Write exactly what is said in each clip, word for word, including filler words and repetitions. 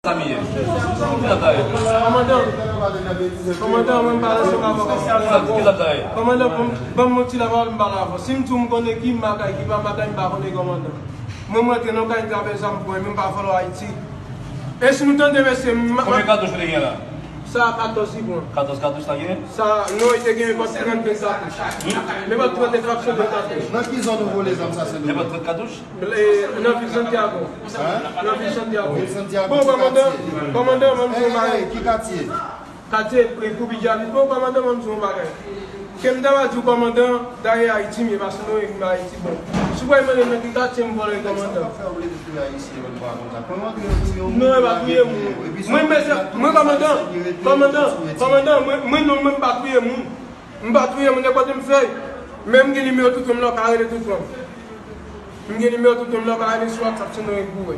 Sa m ye. Ki zam sa ye? Kòmandan, kòmandan, mwen m pa nan sou avoka. Ki zam sa ye? Kòmandan, ban m, ban m yon ti lapawòl, m pale avè w. Si m di w m konnen ki makay, ki pa makay, m pa konnen, kòmandan. Mwen, mwen te nan kay, m te avè zam pou mwen, men m pa vòlò Ayiti. E si nou tande, mesye, m, m, Konbyen katouch ou te gen la? Sa katòz li pran. Katòz katouch sa gen? Sa, non, li te gen nenpòt trannde katouch. Nenpòt trannde katouch. Nan ki zòn ou vòlè zam sa, Sendomeng? Nenpòt trannde katouch? E, nan vil Santiago. Hein? Nan vil Santiago. Vil Santiago, bon, ki kòmandan, katye? Kòmandan, mwen m di w bagay. Hey, ki katye? Katye, e, Koubidjali. Bon, kòmandan, mwen m di w bagay. Ke m ta va di w, kòmandan, dayè Ayiti m ye, paske nou, e, m Ayiti, bon. Si w pa mande m nan ki katye m vòlè, kòmandan. Non, e pa touye moun. Mwen, mwen, mwen, kòmandan, kòmandan, kòmandan, mwen, mwen, non, mwen pa touye moun. M pa touye moun, nenpòt m fè. Men m gen nimewo Toutwon m la, w ka rele Toutwon. M gen nimewo Toutwon m la, w ka rele sou WhatsApp, se non pou wè.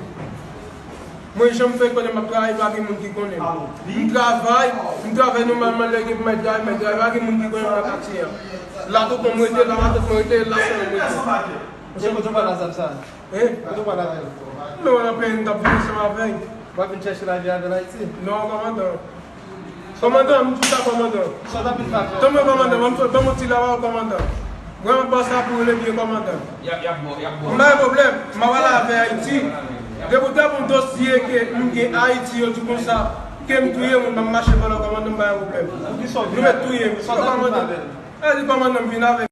Mwen, jan m fè konnen m ap travay, pa gen moun ki konnen m. M travay, m travay nòmalman, lè gen pou m al travay, m al travay, pa gen moun ki konnen m nan katye a. La Toutwon m rete, la Matant mwen rete, la Sendomeng m rete. E kote w pral ak zam sa? Hein? Kote w pral avè l? Non, anpil, m t ap vin ansanm avè l. W ap vin chèche lavi avè l Ayiti? Non, kòmandan. Kòmandan, m di w sa, kòmandan. Sa w t ap vin fè avè l? Tanpri, kòmandan, ban m, ban m yon ti lapawòl, kòmandan. Mwen, m ap ba w sa pou rele byen, kòmandan. Y ap, y ap bon, y ap bon. M pa gen pwoblèm, m ap ale avè Ayiti. Depi w ta pou m dosye ke m gen Ayiti, yo di konsa, ke m touye moun, m ap mache vòlò, kòmandan, m pa gen pwoblèm. Pou ki sa w vin avè l? Nou mèt touye m. Sa w t ap vin fè avè l? E di kòmandan m vin avè l.